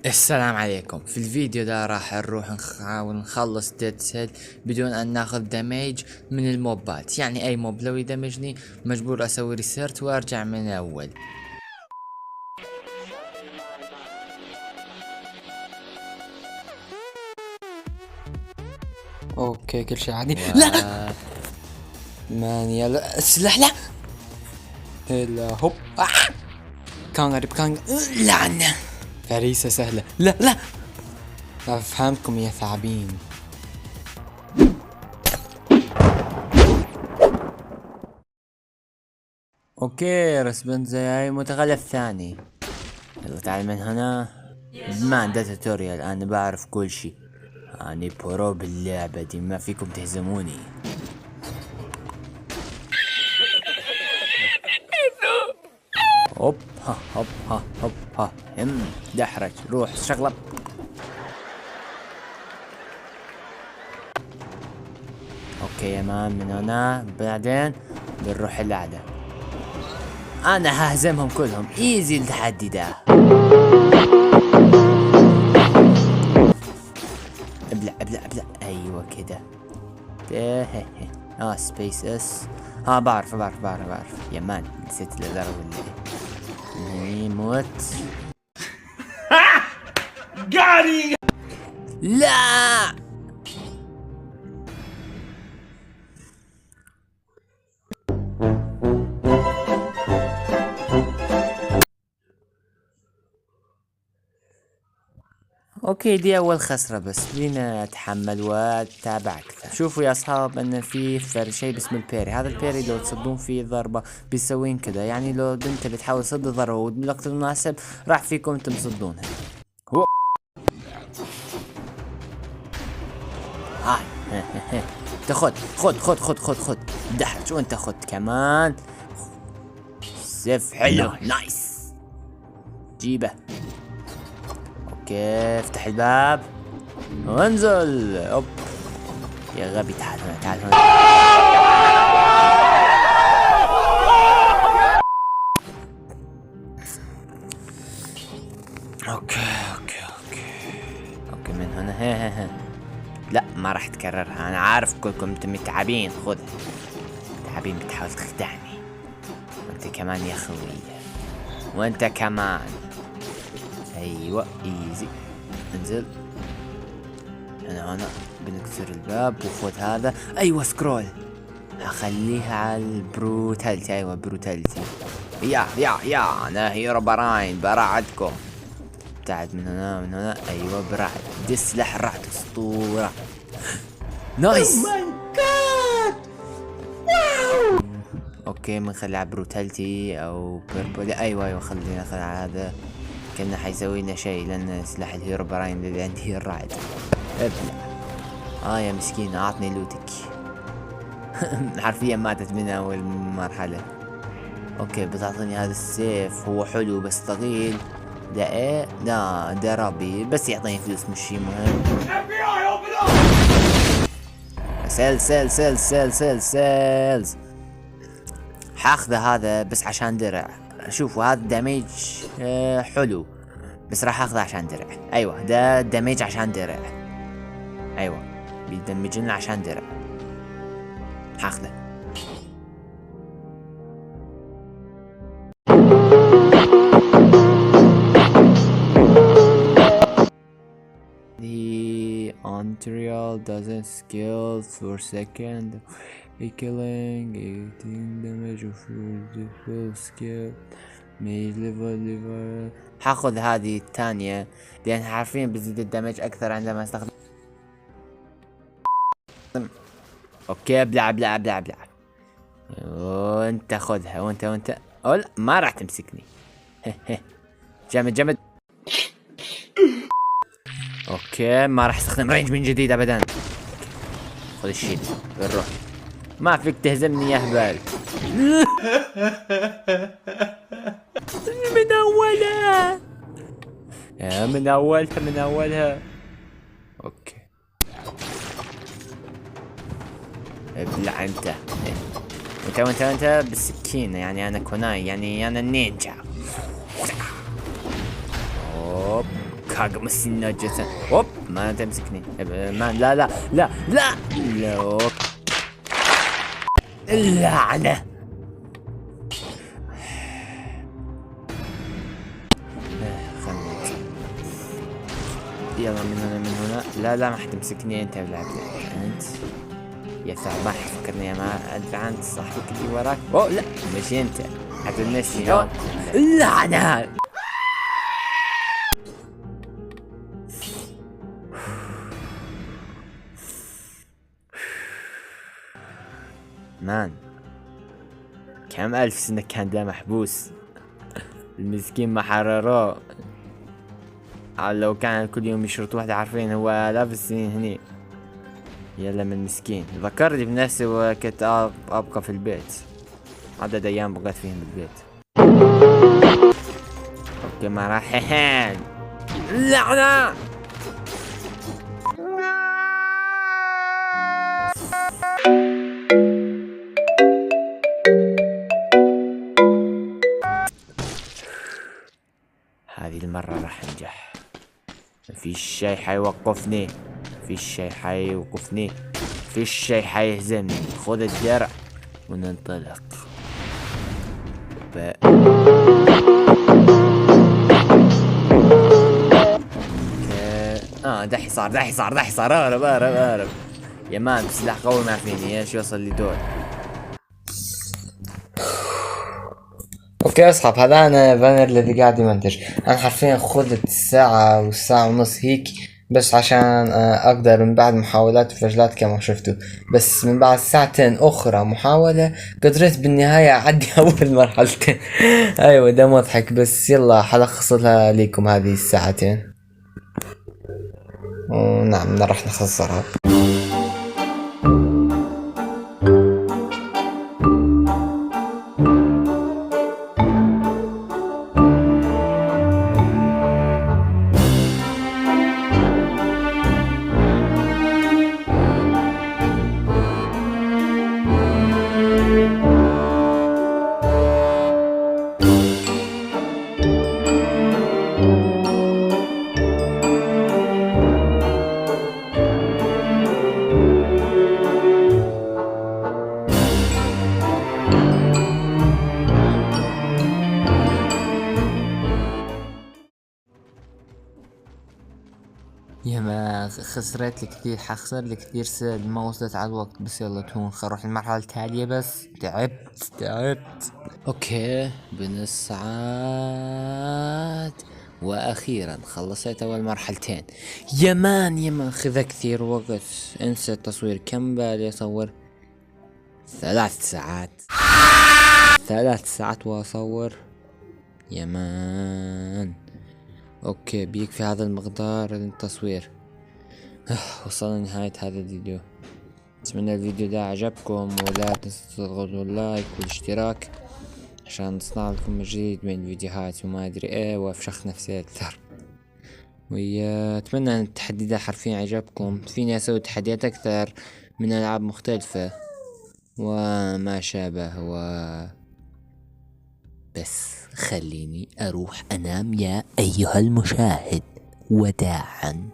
السلام عليكم. في الفيديو ده راح نروح نحاول نخلص Dead Cells بدون ان ناخذ damage من الموبات، يعني اي mob لو يدمجني مجبور اسوي restart وارجع من الاول. okay كل شيء عادي. لا man يلا السلاح لا هلا هوب. كان غريب كان لعنة فريسة سهلة. لا لا افهمكم يا ثعابين. okay respawn زي متغلف ثاني. يلا تعال من هنا. ما ده tutorial، انا بعرف كل شيء، انا pro باللعبة دي، ما فيكم تهزموني. هوب ها هوب ها هوب ها هم دحرج روح شغلة. okay يا man من هنا بعدين بنروح الاعلى. انا ههزمهم كلهم easy التحدي ده. ابلع ابلع ابلع، ايوه كده. Space اس. بعرف بعرف بعرف بعرف يا man، نسيت الادارة ولا ايه؟ موت. لا okay دي اول خسرة بس لينا اتحمل واتابع اكثر. شوفوا يا اصحاب ان في فرق شيء باسم ال parry، هذا ال parry لو تصدون فيه ضربة بيسوين كذا، يعني لو انت بتحاول تصد ضربة وبالوقت المناسب راح فيكم انتم تصدونها. هو هاي تاخذ خذ خذ خذ خذ خذ دحرج، وانت خذ كمان سيف حلو nice جيبه. okay افتح الباب وانزل. اوب يا غبي، تعال هنا تعال هنا. okay okay okay okay من هنا. هي هي هي. لا ما راح تكررها، انا عارف كلكم انتم متعبين. خذها متعبين، بتحاول تخدعني وانت كمان يا خوي، وانت كمان. ايوه easy انزل هنا هنا، بنكسر الباب وخذ هذا. ايوه scroll هخليها على ال brutality. ايوه brutality. يا يا يا انا Herobrine برعدكم. ابتعد من هنا من هنا. ايوه برعد، دي سلاح الرعد اسطوره. nice. okay بنخليها على brutality او purple. ايوه ايوه خلينا نخليها على هذا، كأنه حيسوي لنا شيء لان سلاح ال Herobrine اللي عندي الرعد. ابلع. يا مسكين اعطني loot ك. حرفيا ماتت من اول مرحلة. okay بتعطيني هذا السيف، هو حلو بس ثقيل. ده ايه؟ لا ده ربي بس يعطيني فلوس مش شيء مهم. sell sell sell sell sell sells. حاخذه هذا بس عشان درع. شوفوا هذا damage حلو بس راح اخذه عشان درع. ايوه ده damage عشان درع. ايوه بيدمج لنا عشان درع، حاخذه. The Unreal doesn't skill for second killing 18 damage of your full skill may level level. حاخذ هذه الثانية لأن عارفين بزيد ال damage أكثر عندما استخدم. okay ابلع ابلع ابلع ابلع، وانت خذها وانت وانت. أو لا ما راح تمسكني. جامد جامد. okay ما راح استخدم range من جديد ابدا. خذ ال shield بنروح، ما فيك تهزمني يا هبال. من اولها يا من اولها من اولها. okay ابلع انت انت وانت وانت بالسكينة، يعني انا كوناي، يعني انا النينجا. هوب كاغ. هوب ما تمسكني ما، لا لا لا لا لا، اللعنة. خلينا يلا من هنا من هنا. لا لا ما حتمسكني انت، ولا انت يا ثعبان، حتفكرني ما ادري عن صاحبك اللي وراك. اوه لا مش انت، حتنسي. اللعنة. مان كم ألف سنة كان ده محبوس المسكين، ما حرروه. لو كان كل يوم يشرط واحدة، عارفين هو آلاف السنين هني. يلا من مسكين، ذكرني بنفسي وكنت أبقى في البيت، عدد أيام بقيت فيهم بالبيت. okay ما راح. لعنة. هذه المرة راح انجح، مفيش شي حيوقفني، مفيش شي حيوقفني، مفيش شي حيهزمني. خذ الدرع وننطلق. ده حصار، ده حصار، ده حصار. اهرب اهرب اهرب يا مان، بسلاح قوي ما فيني ايش يوصل لي دول. okay اصحاب، هذا انا فانر الذي قاعد يمنتج. انا حرفيا خذت ساعة وساعة ونص هيك بس عشان اقدر من بعد محاولات وفشلات كما شفتوا، بس من بعد ساعتين اخرى محاولة قدرت بالنهاية اعدي اول مرحلتين. ايوه ده مضحك، بس يلا حلخص لها لكم هذه الساعتين. ونعم راح نخسرها. يا ما خسرت لي كثير، حخسر لي كثير سهل، ما وصلت على الوقت، بس يلا تهون، خل نروح المرحلة التالية. بس تعبت تعبت. okay بنصعد، واخيرا خلصت اول مرحلتين. يا man يا man خذ كثير وقت، انسى التصوير. كم بالي اصور؟ 3 ساعات، 3 ساعات واصور يا man. okay بيكفي هذا المقدار للتصوير. وصلنا لنهاية هذا الفيديو. اتمنى الفيديو ده عجبكم، ولا تنسوا تضغطوا ال like والاشتراك عشان نصنع لكم مزيد من الفيديوهات وما ادري ايه، وافشخ نفسي اكثر. واتمنى ان التحدي ده حرفيا عجبكم. فيني اسوي تحديات اكثر من العاب مختلفة وما شابه. بس خليني اروح انام يا ايها المشاهد. وداعا.